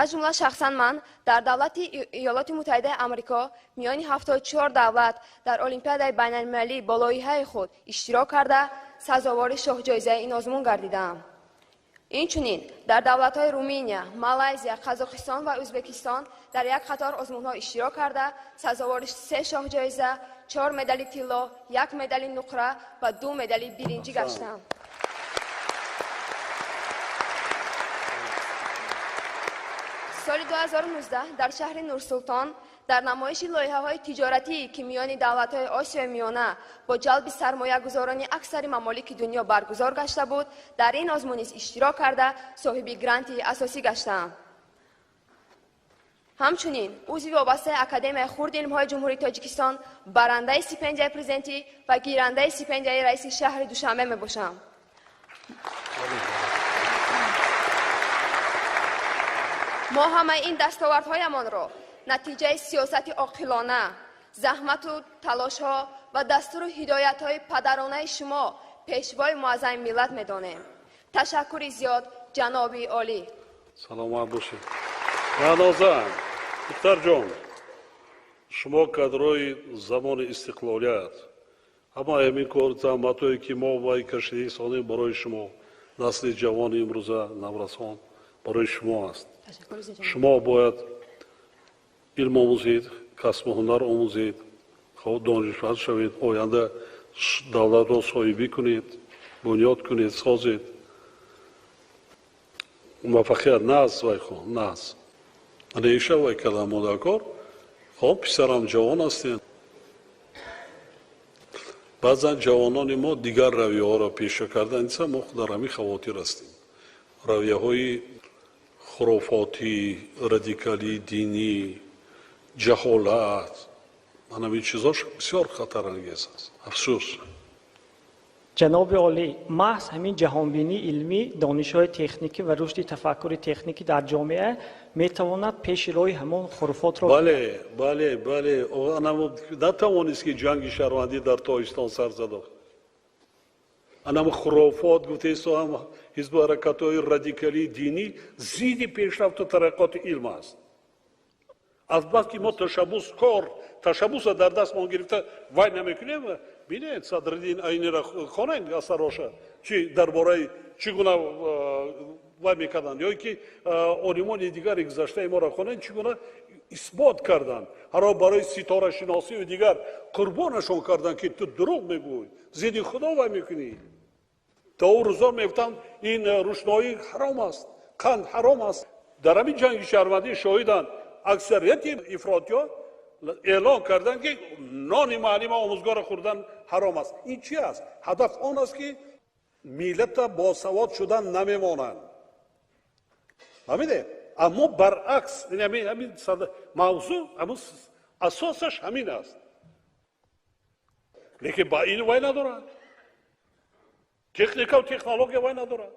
Аз ҷумла шахсан ман дар давлати Иёлоти Муттаҳидаи Амрико миёни 74 давлат дар Олимпиадаи байналмилалӣ бо лоиҳаи худ иштирок карда, сазовори шоҳҷоизаи ин озмун гардидаам. Инчунин дар давлатҳои Руминия, Малайзия, Қазоқистон ва Ӯзбекистон дар як қатор озмунҳо иштирок карда, сазовори 3 шоҳҷоиза, 4 медали тилло, 1 медали нуқра ва 2 медали биринҷӣ гаштам. Соли 2019 дар шаҳри Нурсултон дар намоиши лоиҳаҳои тиҷоратӣ, ки миёни давлатҳои Осиёи Миёна бо ҷалби сармоягузорони аксари мамолики дунё баргузор гашта буд, дар ин озмун низ иштирок карда, соҳиби гранти асосӣ гаштаам. Ҳамчунин узви вобастаи Академияи хурди илмҳои Ҷумҳурии Тоҷикистон, барандаи стипендияи президентӣ ва гирандаи стипендияи раиси шаҳри Душанбе мебошам. Мо ҳамаи ин дастовардҳоямонро натиҷаи сиёсати оқилона, заҳмату талошҳо ва дастуру ҳидоятҳои падаронаи шумо, пешвои муаззами миллат медонем. Ташаккури зиёд, ҷаноби олӣ. Саломат бошед. Раъноза, духтарҷон, шумо кадрои замони истиқлолият. Ҳама ҳамин кор заҳматҳое ки мо вай кашида истодем барои шумо, насли ҷавони имрӯза наврасон барои шумо аст. Шумо бояд илм омӯзед, касбу ҳунар омӯзед, донишманд шавед, оянда давлатро соҳибӣ кунед, бунёд кунед, созед. Муваффақият на аз вайхон, на аз реша вай кардан модакор. Хоб, писарам ҷавон ҳастед. Баъзан ҷавонони мо дигар равияҳоро пеша кардан, мо дар ҳамин хавотир ҳастем. Равияҳои хурофотӣ, радикалӣ, динӣ, ҷаҳолат, ман ҳамин чизош бисёр хатарангез аст. Афсӯс. Ҷаноби олӣ, маҳз ҳамин ҷаҳонбинии илмӣ, донишҳои техникӣ ва рушди тафаккури техникӣ дар ҷомеа метавонад пеши роҳи ҳамон хуруфотро. Бале, бале, бале. Натавонист ки ҷанги шаҳрвандӣ дар Тоҷикистон сар зад. Анам хурофот гуфтаистам, ҳизбу ҳаракатҳои радикалии динӣ зидди пешрафту тараққоти илм аст. Азбаски мо ташаббус кор, ташаббуса дар дастмон гирифта вай намекунем. Бинед, Садриддин Айниро хонед асароша, чи дар бораи чӣ гуна вай мекарданд, ё ки олимони дигари гузаштаи моро хонед, чӣ гуна исбот карданд, ҳаро барои ситорашиносию дигар қурбонашон карданд, ки ту дурӯғ мегӯй, зидди худо вай мекунӣ. То ӯ рӯзо мегуфтанд ин рӯшноӣ ҳаром аст, қанд ҳаром аст. Дар ҳамин ҷанги шаҳрвандӣ шоҳиданд аксарияти ифротиҳо эълон карданд, ки нони муаллима омӯзгорро хӯрдан ҳаром аст. Ин чи аст? Ҳадаф он аст, ки миллата босавод шудан намемонанд. Фаҳмидед? Аммо баръакс, ҳамин мавзӯъ, ҳамун асосаш ҳамин аст. Лекин ба ин вай надорад. Техникаву технология вай надорад.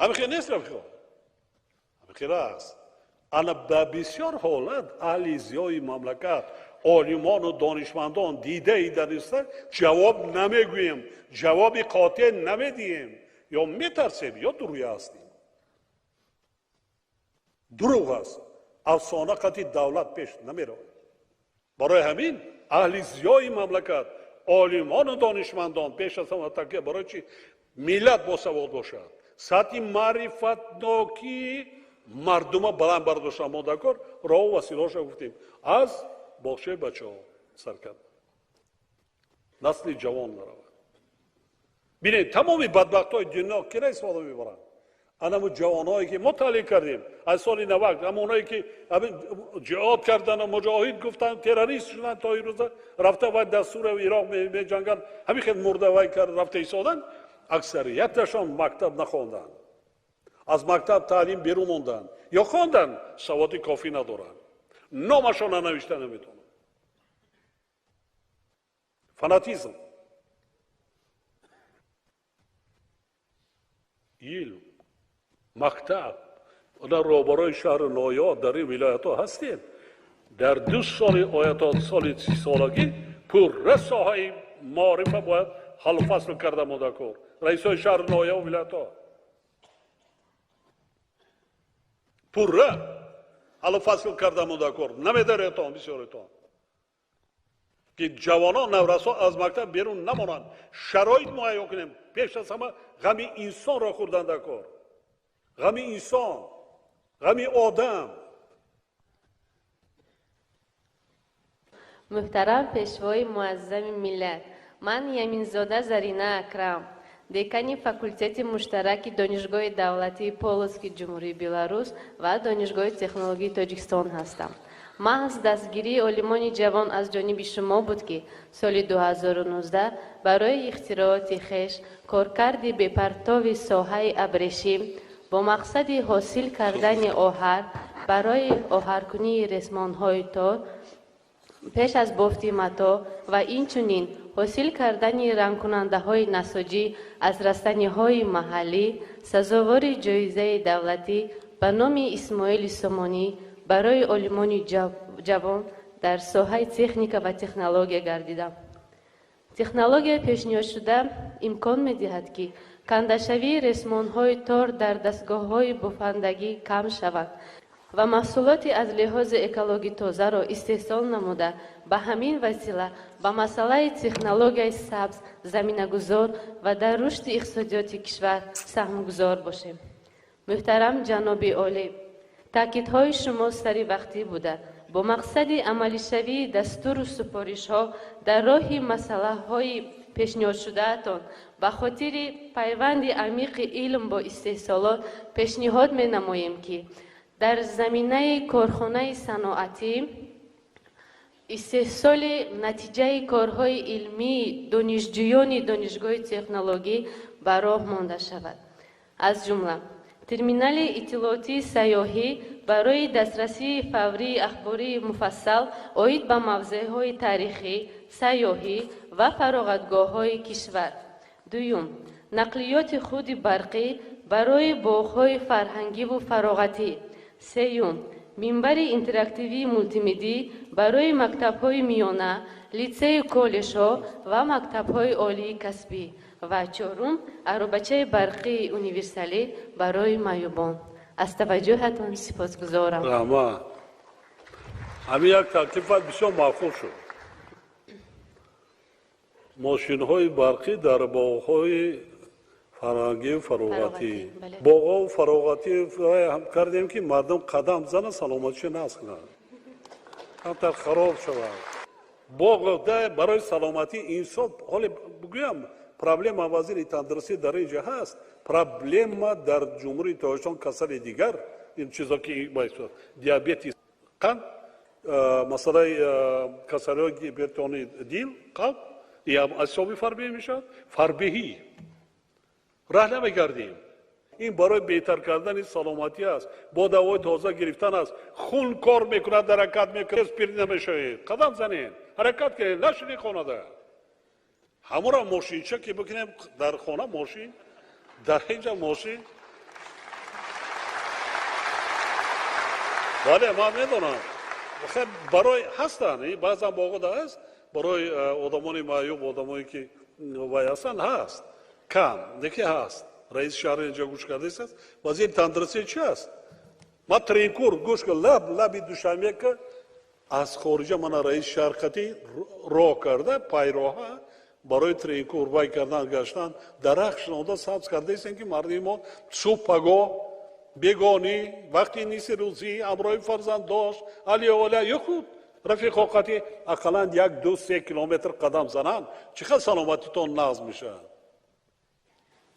Ҳамин хел нест, рафиқо? Ҳамин хел аст. Ана ба бисёр ҳолат аҳли зиёи мамлакат, олимону донишмандон дидаи дониста ҷавоб намегӯем, ҷавоби қотеъ намедиҳем, ё метарсем, ё дурӯя ҳастем. Дурӯғ аст. Афсона қати давлат пеш намеравад. Барои ҳамин аҳли зиёи мамлакат, олимону донишмандон пеш аз ҳама такя барои чи миллат босавод бошад, сатҳи маърифатнокии мардума баланд бардошта модакор роҳу василаҳоша гуфтем, аз боғчаи бачаҳо сар кард, насли ҷавон наравад. Бинед, тамоми бадбахтҳои дунё кира истифода мебаранд? Анамо ҷавонҳое ки мо таълим кардем аз соли 90, ҳамонҳое ки ҷиҳод кардану муҷоҳид гуфтанд, террорист шуданд, то имрӯза рафта вай дар Сурия ва Ироқ меҷанганд, ҳамин хел мурда вай кард рафта истоданд, аксарияташон мактаб нахонданд, аз мактаб таълим берун монданд ё хонданд, саводи кофӣ надоранд, номашонро навишта наметавонанд. Фанатизм, илм, мактаб. Дар роҳбарои шаҳру ноҳияҳо дар ин вилоятҳо ҳастем. Дар 2 соли оята, соли 30-солагӣ пурра соҳаи маорифа бояд ҳаллу фасл карда модакор. Раисои шаҳру ноҳияву вилоятҳо. Пурра ҳаллу фасл карда модакор. Намедаретон бисёретон. Ки ҷавонон, наврасо аз мактаб берун намонанд. Шароит муҳайё кунем. Пеш аз ҳама ғами инсонро хӯрдан дар кор. Ғами инсон, ғами одам. Муҳтарам пешвои муаззами миллат, ман Яминзода Зарина Акрам, декани факултети муштараки Донишгоҳи давлатии Полоцки Ҷумҳурии Беларус ва Донишгоҳи технологии Тоҷикистон ҳастам. Маҳз дастгирии олимони ҷавон аз ҷониби шумо буд, ки соли 2019 барои ихтирооти хеш коркарди бепартови соҳаи абрешим бо мақсади ҳосил кардани оҳар барои оҳаркунии ресмонҳои тор пеш аз бофти матоъ ва инчунин ҳосил кардани рангкунандаҳои насоҷӣ аз растаниҳои маҳаллӣ сазовори ҷоизаи давлатӣ ба номи Исмоили Сомонӣ барои олимони ҷавон дар соҳаи техника ва технология гардидам. Технологияи пешниҳодшуда имкон медиҳад, ки кандашавии ресмонҳои тор дар дастгоҳҳои бофандагӣ кам шавад ва маҳсулоти аз лиҳози экологӣ тозаро истеҳсол намуда, ба ҳамин васила ба масъалаи технологияи сабз заминагузор ва дар рушди иқтисодиёти кишвар саҳмгузор бошем. Муҳтарам ҷаноби олӣ, таъкидҳои шумо сари вақтӣ буда, бо мақсади амалишавии дастуру супоришҳо дар роҳи масъалаҳои пешниҳодшудаатон ба хотири пайванди амиқи илм бо истеҳсолот пешниҳод менамоем, ки дар заминаи корхонаи саноатӣ истеҳсоли натиҷаи корҳои илмии донишҷӯёни Донишгоҳи технологӣ ба роҳ монда шавад. Аз ҷумла терминали иттилоотии сайёҳӣ барои дастрасии фаврии ахбории муфассал оид ба мавзеъҳои таърихӣ, сайёҳӣ ва фароғатгоҳҳои кишвар. Дуюм, нақлиёти худи барқӣ барои боғҳои фарҳангиву фароғатӣ. Сеюм, минбари интерактивии мултимедӣ барои мактабҳои миёна, литсею коллеҷҳо ва мактабҳои олии касбӣ. Ва чорум, аробачаи барқии универсалӣ барои маъюбон. Аз таваҷҷӯҳатон сипосгузорам. Раҳмат. Ҳамин як таклифат бисёр маъқул шуд. Мошинҳои барқӣ дар боғҳои фарҳангию фароғатӣ. Боғҳоу фароғатӣ кардем, ки мардум қадам занад, саломатиша нағз кунад, камтар хароб шавад. Боғ барои саломатии инсон. Ҳоле бигӯям, проблема вазири тандурустӣ дар ин ҷо ҳаст. Проблема дар Ҷумҳурии Тоҷикистон касали дигар ин чизо ки диабети қанд, масъалаи касалиҳои гипертонии дил, қалб аз ҳисоби фарбеҳӣ мешавад. Фарбеҳӣ раҳ намегардем. Ин барои беҳтар кардани саломатӣ аст, бо давои тоза гирифтан аст. Хун кор мекунад, ҳаракат мекунад, пир намешавед. Қадам занед, ҳаракат кунед, нашинед хонада. Ҳамонро мошинча ки бикунем дар хона мошин, дар инҷа мошин. Бале, ман медонам. Барои ҳастанд, баъзан боғода ҳаст, барои одамони маъюб, одамое ки вай ҳастанд ҳаст. Кам, неки ҳаст. Раиси шаҳр инҷа гӯш кардааст. Вазири тандурустӣ чи аст? Ман тренкур гӯш кар, лаб лаби Душанбе ка аз хориҷа мана раиси шаҳр қатӣ роҳ карда, пайроҳа барои тренкур вай кардан гаштан, дарахт шинонда сабз кардаистем, ки мардуми мо субҳ пагоҳ бегонӣ вақти ниси рӯзӣ ҳамроҳи фарзанддош алиоля ё худ рафиқо қатӣ ақаллан 1, 2, 3 километр қадам зананд, чӣ қадр саломатитон нағз мешавад.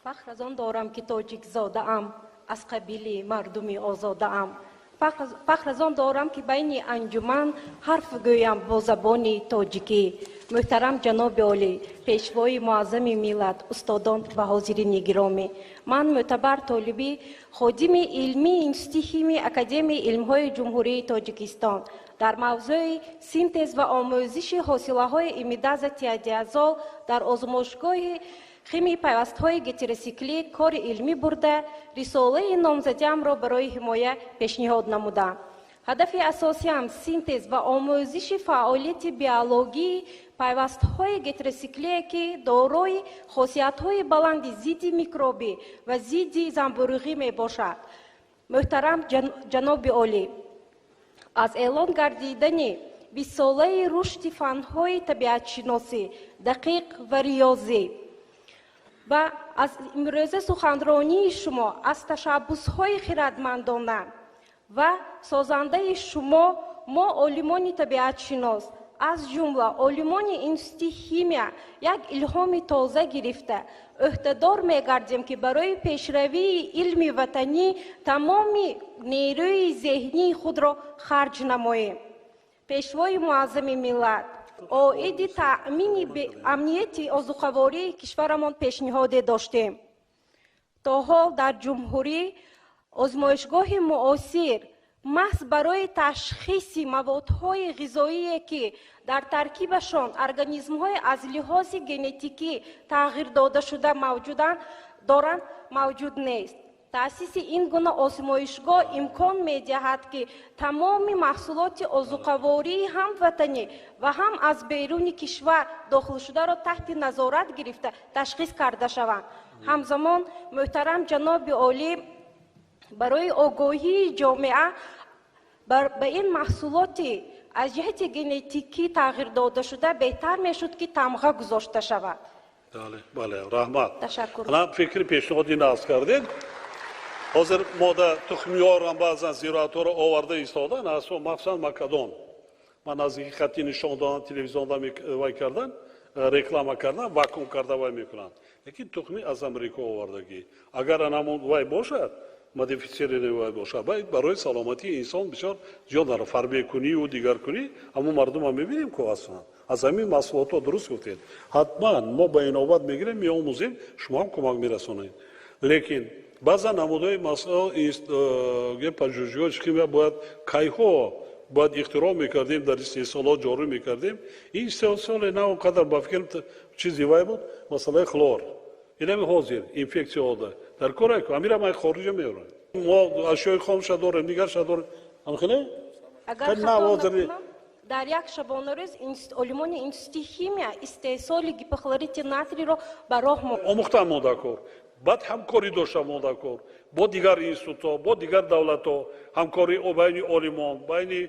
Фахр аз он дорам, ки тоҷикзодаам, аз қабили мардуми озодаам. Фахр аз он дорам, ки байни анҷуман ҳарф гӯям бо забони тоҷикӣ. Муҳтарам ҷаноби олӣ, пешвои муаззами миллат, устодон ва ҳозирини гиромӣ, ман мӯътабар Толибӣ, ходими илмии Институти химияи Академияи илмҳои Ҷумҳурии Тоҷикистон, дар мавзӯи синтез ва омӯзиши ҳосилаҳои имидазотиадиазол дар озмоишгоҳи химияи пайвастҳои гетеросиклӣ кори илмӣ бурда, рисолаи номзадиамро барои ҳимоя пешниҳод намудам. Ҳадафи асосиам синтез ва омӯзиши фаъолияти биологии Пайвастҳои гетеросиклие, ки дорои хосиятҳои баланди зидди микробӣ ва зидди занбӯруғӣ мебошад. Муҳтарам ҷаноби олӣ, аз эълон гардидани 20-солаи рушди фанҳои табиатшиносӣ, дақиқ ва риёзӣ ва аз имрӯза суханронии шумо, аз ташаббусҳои хирадмандона ва созандаи шумо мо, олимони табиатшинос, аз ҷумла олимони институти химия, як илҳоми тоза гирифта, ӯҳдадор мегардем, ки барои пешравии илми ватанӣ тамоми нерӯи зеҳнии худро харҷ намоем. Пешвои муаззами миллат, оиди таъмини амнияти озуқавории кишварамон пешниҳоде доштем. То ҳол дар ҷумҳурӣ озмоишгоҳи муосир маҳз барои ташхиси маводҳои ғизоие, ки дар таркибашон организмҳои аз лиҳози генетикӣ тағйир додашуда мавҷуданд доранд, мавҷуд нест. Таъсиси ин гуна озмоишгоҳ имкон медиҳад, ки тамоми маҳсулоти озуқавории ҳам ватанӣ ва ҳам аз беруни кишвар дохилшударо таҳти назорат гирифта, ташхис карда шаванд. Ҳамзамон, муҳтарам ҷаноби олӣ, барои огоҳии ҷомеа ба ин маҳсулоти аз ҷиҳати генетикӣ тағйир додашуда беҳтар мешуд, ки тамға гузошта шавад. Бале, раҳмат. Ташаккур. Ана фикри пешниҳоди нағз кардед. Ҳозир мода тухмиёрам баъзан зироатҳоро оварда истодан, махсусан макадон. Ман наздики хатти нишон додам, телевизионда вай кардан, реклама кардан, вакуум карда вай мекунанд. Лекин тухми аз Амрико овардагӣ. Агар анамон вай бошад, модифицированный вай бошад, барои саломатии инсон бисёр зиёд дорад. Фарбекунию дигаркунӣ, ҳамон мардумам мебинем, ку ҳастанд. Аз ҳамин маҳсулотҳо дуруст гуфтед. Ҳатман мо ба инобат мегирем, меомӯзем, шумо ҳам кӯмак мерасонед. Лекин баъзан намудҳои масъала пажӯҳишгоҳи химия бояд кайҳо бояд ихтироъ мекардем, дар истеҳсолот ҷорӣ мекардем. Ин истеҳсоле на он қадар ба фикр чизи вай буд, масъалаи хлор. Инами ҳозир инфексияода дар кор амира май хориҷа меорад. Мо ашёи хомша дорем, дигарша дорем. Амхеле? Агар хато накунам, дар як шабонарӯз олимони институти химия истеҳсоли гипохлорити натрийро ба роҳ омӯхтан монда кор. Баъд ҳамкорӣ дошта монда кор бо дигар институтҳо, бо дигар давлатҳо, ҳамкорӣ байни олимон, байни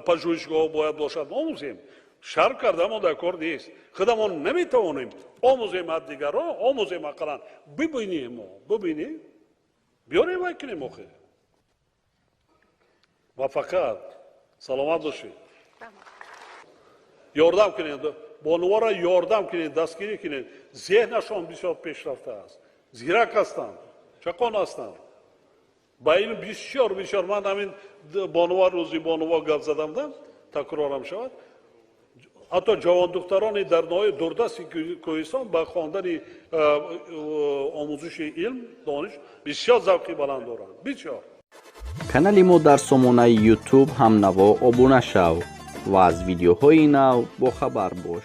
пажӯҳишгоҳҳо бояд бошад. Омӯзем. Шарм карда монда кор нест. Худамон наметавонем, омӯзем аз дигарро, омӯзем, ақаллан бибинем, мо бибинем, биёрем, вай кунем охир. Муваффақият, саломат бошед. Ёрдам кунед бонувора, ёрдам кунед, дастгирӣ кунед. Зеҳнашон бисёр пешрафта аст, зирак ҳастанд, чақон ҳастанд, ба илм бисёр бисёр. Ман ҳамин бонува, рӯзи бонуво гап задамда, такрорам шавад, ҳатто ҷавондухтарони дар ноҳияи дурдасти кӯҳистон ба хондани, омӯзиши илм, дониш бисёр завқи баланд доранд, бисёр. Канали мо дар сомонаи YouTube «Ҳамнаво» обуна шав ва аз видеоҳои нав бохабар бош.